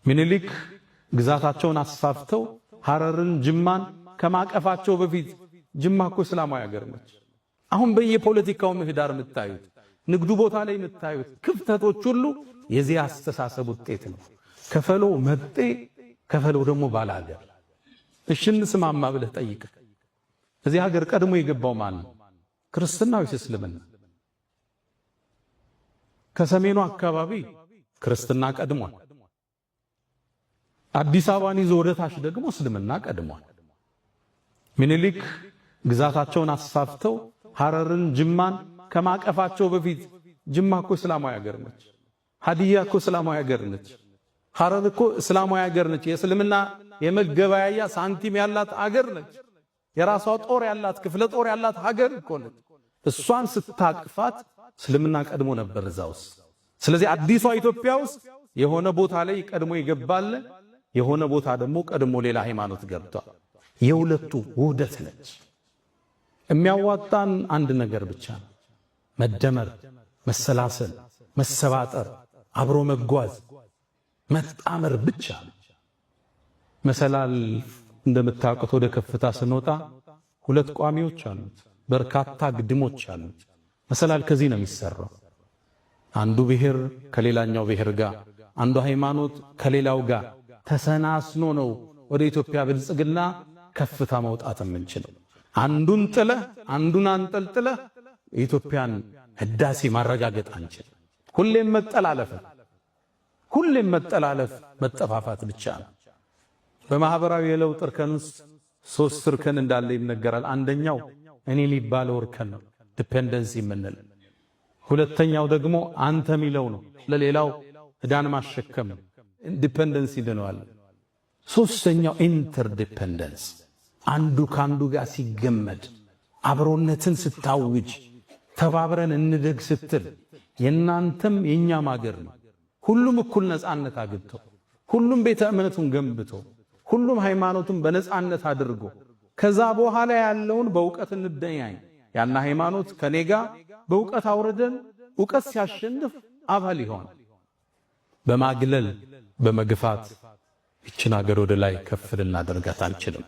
ሚኒሊክ ግዛታቸውን አስፋፍተው ሐረርን፣ ጅማን ከማቀፋቸው በፊት ጅማ እኮ እስላማዊ ሀገር ነች። አሁን በየፖለቲካው ምህዳር የምታዩት፣ ንግዱ ቦታ ላይ የምታዩት ክፍተቶች ሁሉ የዚህ አስተሳሰብ ውጤት ነው። ከፈለው መጤ፣ ከፈለው ደግሞ ባላገር። እሺ እንስማማ ብለህ ጠይቅ። እዚህ ሀገር ቀድሞ የገባው ማን ነው? ክርስትና ወይስ እስልምና? ከሰሜኑ አካባቢ ክርስትና ቀድሟል። አዲስ አበባን ይዞ ወደ ታች ደግሞ እስልምና ቀድሟል። ሚኒሊክ ግዛታቸውን አስፋፍተው ሐረርን፣ ጅማን ከማቀፋቸው በፊት ጅማ እኮ እስላማዊ ሀገር ነች። ሀዲያ እኮ እስላማዊ ሀገር ነች። ሐረር እኮ እስላማዊ ሀገር ነች። የእስልምና የመገበያያ ሳንቲም ያላት አገር ነች። የራሷ ጦር ያላት፣ ክፍለ ጦር ያላት ሀገር እኮ ነች። እሷን ስታቅፋት እስልምና ቀድሞ ነበር እዛ ውስጥ። ስለዚህ አዲሷ ኢትዮጵያ ውስጥ የሆነ ቦታ ላይ ቀድሞ ይገባል፣ የሆነ ቦታ ደግሞ ቀድሞ ሌላ ሃይማኖት ገብቷል። የሁለቱ ውህደት ነች። የሚያዋጣን አንድ ነገር ብቻ ነው። መደመር፣ መሰላሰል፣ መሰባጠር፣ አብሮ መጓዝ፣ መጣመር ብቻ ነው። መሰላል እንደምታውቁት ወደ ከፍታ ስንወጣ ሁለት ቋሚዎች አሉት፣ በርካታ ግድሞች አሉት። መሰላል ከዚህ ነው የሚሰራው። አንዱ ብሔር ከሌላኛው ብሔር ጋር፣ አንዱ ሃይማኖት ከሌላው ጋር ተሰናስኖ ነው ወደ ኢትዮጵያ ብልጽግና ከፍታ መውጣት የምንችለው። አንዱን ጥለህ አንዱን አንጠልጥለህ የኢትዮጵያን ህዳሴ ማረጋገጥ አንችልም። ሁሌም መጠላለፍ፣ ሁሌም መጠላለፍ፣ መጠፋፋት ብቻ ነው። በማህበራዊ የለውጥ እርከን ውስጥ ሶስት እርከን እንዳለ ይነገራል። አንደኛው እኔ የሚባለው እርከን ነው፣ dependency የምንል። ሁለተኛው ደግሞ አንተ የሚለው ነው፣ ለሌላው ዕዳን ማሸከም dependency እንለዋለን። ሶስተኛው interdependence፣ አንዱ ካንዱ ጋር ሲገመድ፣ አብሮነትን ስታውጅ፣ ተባብረን እንደግ ስትል የናንተም የኛም አገር ነው። ሁሉም እኩል ነፃነት አግኝቶ፣ ሁሉም ቤተ እምነቱን ገንብቶ፣ ሁሉም ሃይማኖቱን በነፃነት አድርጎ ከዛ በኋላ ያለውን በእውቀት እንደያኝ፣ ያን ሃይማኖት ከኔ ጋር በእውቀት አውርደን እውቀት ሲያሸንፍ አባል ይሆናል። በማግለል፣ በመግፋት ይችን ሀገር ወደ ላይ ከፍ ልናደርጋት አንችልም።